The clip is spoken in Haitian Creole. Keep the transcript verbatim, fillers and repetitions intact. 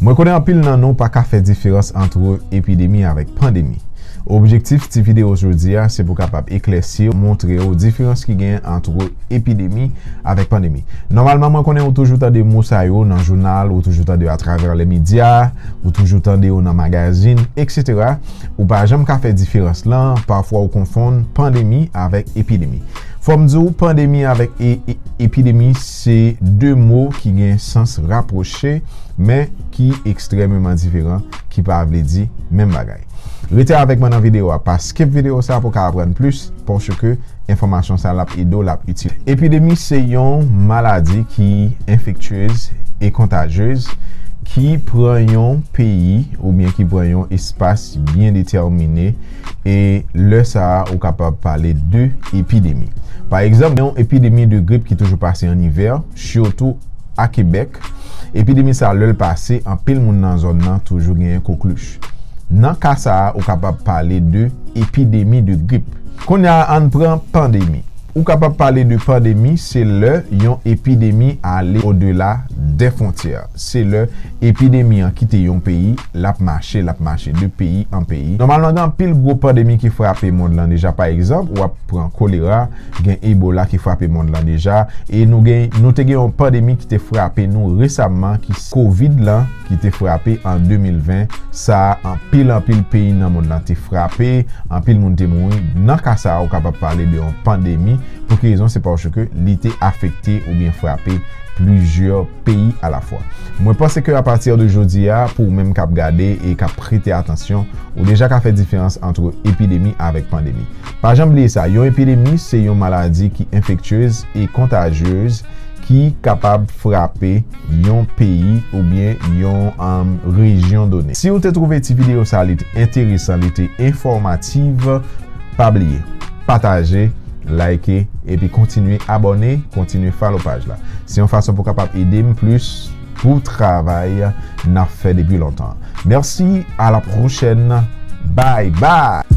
Mwen konnen anpil nan nou pa ka fè diferans ant epidemi avèk pandemi. Objektif ti videyo jodi a, se pou kapab eklèsi, montre w diferans ki gen ant epidemi avèk pandemi. Nòmalman, mwen konnen ou toujou tande mo sa yo nan jounal, ou toujou tande yo atravè lè medya, ou toujou tande yo nan magazin, et cetera. Ou pa janm ka fè diferans lan, pafwa ou konfonn pandemi avèk epidemi. Fò m di w, pandemi avèk e, e, epidemi se de mo ki gen sans rapwoche, men ki ekstrèmeman diferan, ki pa vle di menm bagay. Rete avèk mwen nan videyo a, pa skip videyo sa pou w ka aprann plis, paske enfòmasyon sa l ap ede w, l ap itil. Epidemi se yon maladi ki enfektyez e kontajyez, ki pran yon peyi oubyen ki pran yon espas byen detèmine, e lè sa a, ou kapab pale de epidemi. Pa egzanp, gen yon epidemi de grip ki toujou pase an ivè, sitou a Kebèk. Epidemi sa a, lè l pase, anpil moun nan zòn nan toujou genyen koklich. Nan ka sa a, ou kapab pale de epidemi de grip. Kounye a, ann pran pandemi. Ou kapab pale de pandemi, se lè yon epidemi ale odela dè fwontyè. Se lè epidemi an kite yon peyi, l ap mache, l ap mache de peyi an peyi. Nòmalman, gen anpil gwo pandemi ki frape mond lan deja. Pa egzanp, w ap pran kolera, gen Ebola ki frape mond lan deja, e nou gen, nou te gen yon pandemi ki te frape nou resamman, ki kovid lan, ki te frape an de mil ven. Sa a, anpil, anpil peyi nan mond lan te frape, anpil moun te mouri. Nan ka sa a, ou kapab pale de yon pandemi. Pou ki rezon? Se paske li te afekte oubyen frape plizyè peyi alafwa. Mwen panse ke apati de jodi a, pou ou menm k ap gade e k ap prete atansyon, ou deja ka fè diferans ant epidemi avèk pandemi. Pa janm bliye sa, yon epidemi se yon maladi ki enfektyez e kontajyez ki kapab frape yon peyi oubyen yon, um, rejyon done. Si w te twouve ti videyo sa li te enteresan, li te enfòmatif, pa bliye, pataje, like, epi kontinye abòne, kontinye follow paj la. Se yon fason pou kapab ede m plis pou travay n ap fè depi lontan. Mèsi, a la pwochèn. Bye bye!